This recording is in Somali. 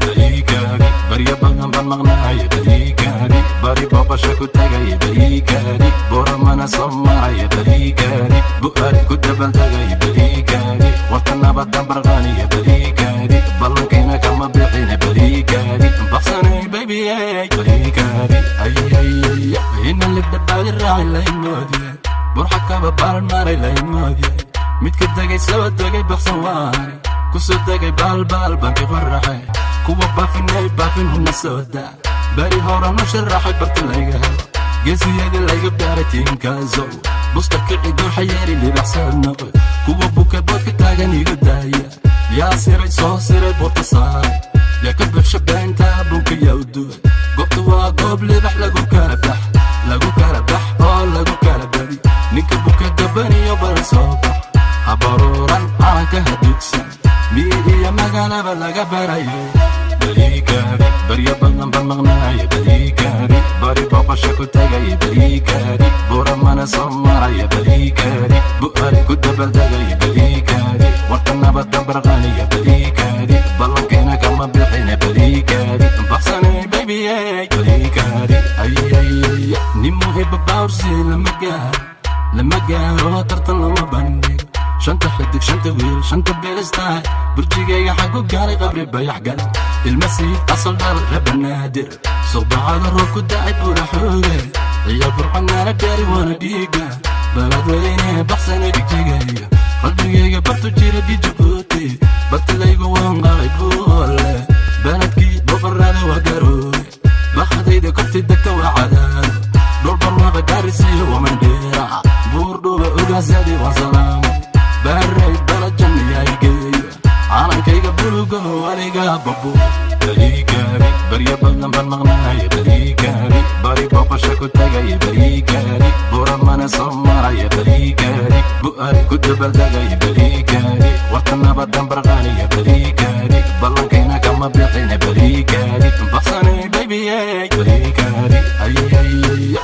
Baliikaadi, barya badan baan maqnahay. Baliikaadi, bari booqasho ku tagay. Baliikaadi, Boramana soo maray. Baliikaadi, Bu'aali ku dabaldegay. Baliikaadi, warta nabadan barqaniya. Baliikaadi, ballankiina kama bixine. Baliikaadi, baxsanay baby. Baliikaadi, ayayaya, ina libdhabaadi raaci laymoodye, burxa kaba baalan maray laymoodye, midka degay soo degay baxsan waani kusoo degay baalbaal banki qoraxe, kuwa baafinay baafin huna soo daa, beri horanu sharaxay barta layga helo, geesiyadii layga baaray tiinkaasow busta kici dooxa yeeri libaxsoo noqo, kuwa buka boodka taagan iga daaya, yaa siray soo siray buurta saaray, yaa ka buxsha beenta bunka yaa u duway. Goobta waa goob libax lagu kala bax, lagu kala bax oo lagu kala badi. Ninka buka gabaniyo balan soo bax, habaruuran calanka hadugsan, miyi iyo magaalaba laga barayo. Baliikaadi, baryo badan baan maqnaaya. Baliikaadi, bari booqasho ku tagay. Baliikaadi, Buramana soo maraya. Baliikaadi, Bu'aali ku dabaldegay. Baliikaadi, warta nabada barqaniya. Baliikaadi, ballankiina kama bixine. Baliikaadi, baxsanay baby. Baliikaadi, ayayaya, nin muhiba bawrsi lama gaaro, lama gaaro, tartan lama bandhigo. Shanta xidig, shanta wiil, shanta beelistahay, burjigayga xagu gaalay, qabri bayax gal, ilmasiid asal dhal rebanaadir, suqbacada roob ku dacay, buura xooge ciyaal burcanaana gaari waana dhiiga Baladweyne, baxsana dhigjigaya qalbigayga bartu jira Dhijabuuti, bartilaygu waan qalay buole, baladkii boqorada waa Garoowe, baxdayda korti degta waa Cadaado, dhul barwaaqa Gaarisiyo waa Mandheera, Buurdhuba ugaasadi waan salaamay, baaray balajaniyaygeeyo calankayga bulugo aniga babu. Baliikaadi, baryo badan baan maqnaaya. Baliikaadi, bari booqasho ku tagay. Baliikaadi, Buramana soo maraya. Baliikaadi, Bu'aali ku dabaldegay. Baliikaadi, warta nabadan barqaniya. Baliikaadi, ballankiina kama bixine. Baliikaadi, baxsanay baby. Baliikaadi, ayayaya.